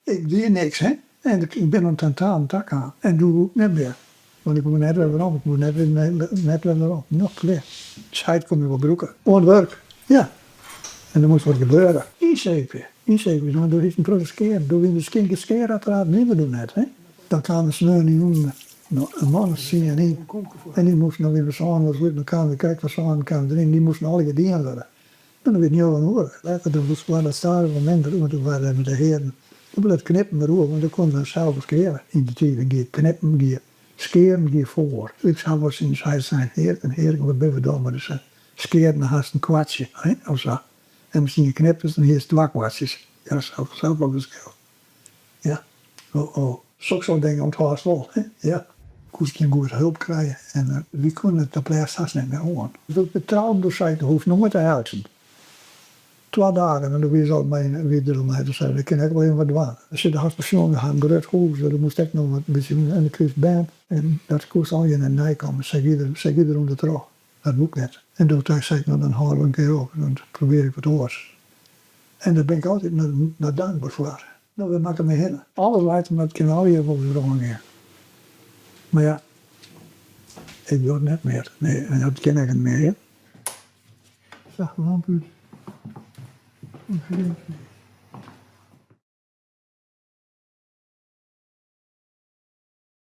Ik die niks, hè. En ik bin oan tentamen ta kaam. En doe woe ik net mear. Want ik woe net wer werom. Ik woe net wer, net wer werom. No, klear. Heit koe my wol brûke. Oan it wurk, ja. En der moast wat gebeure. Ynseepje, ynseepje, want doe hiest in protte skearen. Doe wiene de skinke skearapparaten wiene der doe net, hè. Dan kamen sneonejûn in man as tsien yn en dy moasten dan wie sân oere dan kamen wy krekt foar sânen kamen deryn, dy moasten allegear dien wurde. En dan wie it njoggen oere. Letter dan waard dat stadichoan minder, want toen waarden de hearen, toen bleau it knippen wer oer, want dan koenen we sels wol skeare. Yn dy tiid gie it knippen gie, skearen gie foar. Ik ha wol tsjin heit sein, hearken, hearken, wat binne we dom, mar dus skearen dan hast in kwartsje, hè, of sa. En miskien knipte dan hiest twa kwartsjes. Ja, safolle ferskil. Ja, oh oh. Soksoart dingen ûnthâldst wol, hè, ja. Koest gjin goede hulp krije en wy koenen it op lêst hast net mear oan. Doe't we trouden, doe sei ik, do hoechst noait te helpen. Twa dagen en doe wie se al mei, wie der al mei. Doe sei ik, ik kin ek wol even wat dwaan. We sitte hast besjoen, we ha in grut hûs, dus der moast ek noch wat in bytsje en do krigest bern. En dat koest allegear net neikomme. Sy gie der, sy gie der ûndertroch. Dat woe ik net. En doe sei ik, no dan hâld ik in kear op, dan probearje ik wat oars. En dêr bin ik altyd noch dankber foar. No, wêr moat ik my hinne? Alles leit om, dat kin allegear wol wer oangean. Mar ja, ik doch it net mear. Nee, en dat kin ek net mear, hear. Sa, lamp út.